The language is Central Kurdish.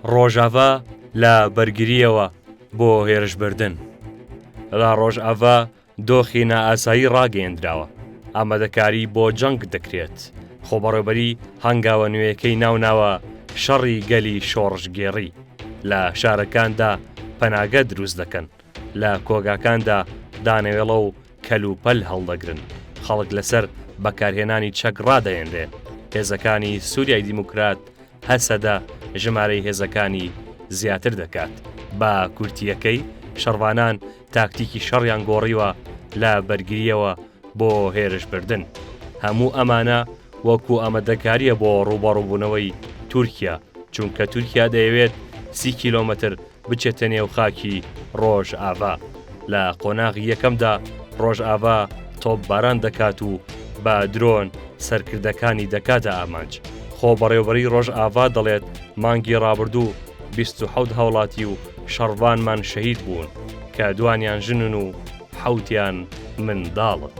ڕۆژاڤا لە بەرگرییەوە بۆ هێرشبردن. لە ڕۆژاڤا دۆخی نائاسایی ڕاگەیەندراوە، ئامادەکاری بۆ جەنگ دەکرێت، خۆبەڕێوبەری هەنگاوە نوێیەکەی ناوناوە شەڕی گەلی شۆڕشگێڕی، لە شارەکاندا پەناگە دروست دەکەن، لە کۆگاکاندا دانەوێڵە و کەلوپەل هەڵدەگرن، خەڵک لەسەر بەکارهێنانی چەک ڕادەهێنرێن، هێزەکانی سوریای دیموکرات هەسەدە ژمارەی هێزەکانی زیاتر دەکات. بە کورتییەکەی، شەڕڤانان تاکتیکی شەڕیان گۆڕیوە لە بەرگرییەوە بۆ هێرشبردن. هەموو ئەمانە وەکو ئامادەکارییە بۆ ڕووبەڕووبوونەوەی تورکیا، چونکە تورکیا دەیەوێت 30 کیلۆمەتر بچێتە نێو خاکی ڕۆژئاڤا. لە قۆناغی یەکەمدا ڕۆژئاڤا تۆپباران دەکات و بە درۆن سەرکردەکانی دەکاتە ئامانج. خۆبەڕێوبەریی ڕۆژئاڤا دەڵێت، مانگی ڕابردوو 27 هاوڵاتی و شەڕڤانمان شەهید بوون کە دوانیان ژنن و حەوتیان منداڵن.